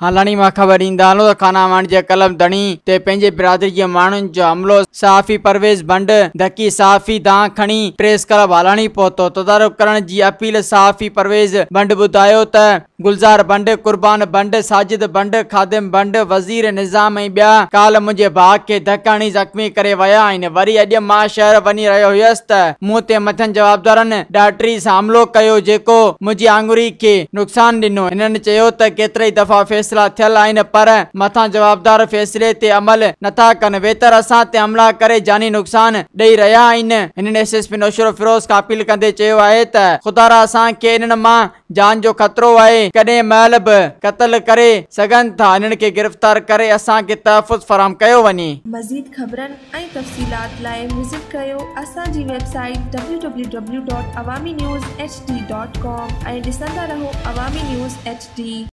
هالاڻي مان خبر ڏيندا هلون ته خاناواڻي جي قلم ڌڻي تي پنهنجي برادري جي ماڻهن جو حملو، صحافي پرويز ڀنڊ ڌڪي صحافي دانهن کڻي پريس ڪلب هالاڻي پهتو، تدارڪ ڪرڻ جي اپيل، صحافي پرويز ڀنڊ ٻڌايو ته گلزار ڀنڊ، قربان ڀنڊ، ساجد ڀنڊ، خادم ڀنڊ، وزير نظام ۽ ٻيا ڪالهه منهنجي ڀاء کي ڌڪ هڻي زخمي ڪري ويا آهن، وري اڄ مان شهر وڃي رهيو هيس ته مون تي مٿين جوابدارن ڏاٽري سان حملو ڪيو جيڪو منهنجي آڱري کي نقصان ڏنو، هنن چيو ته ڪيترائي دفعا فيصلا ٿيل آهن پر مٿان جوابدار فيصلي تي عمل نٿا ڪن ويتر اسان تي حملا ڪري جاني نقصان ڏئي رهيا آهن، هنن ايس ايس پي نوشهروفيروز کان اپيل ڪندي چيو آهي ته خدارا اسان کي انهن مان جان جو خطرو آهي، ڪڏهن مهل به قتل ڪري سگهن ٿا، انهن کي گرفتار ڪري اسان کي تحفظ فراهم ڪيو وڃي. مزيد خبرن ۽ تفصيلات لاء وزٽ ڪريو اسان جي website www.awaminews hd.com ۽ ڏسندا رهو عوامي نيوز ايڇ ڊي.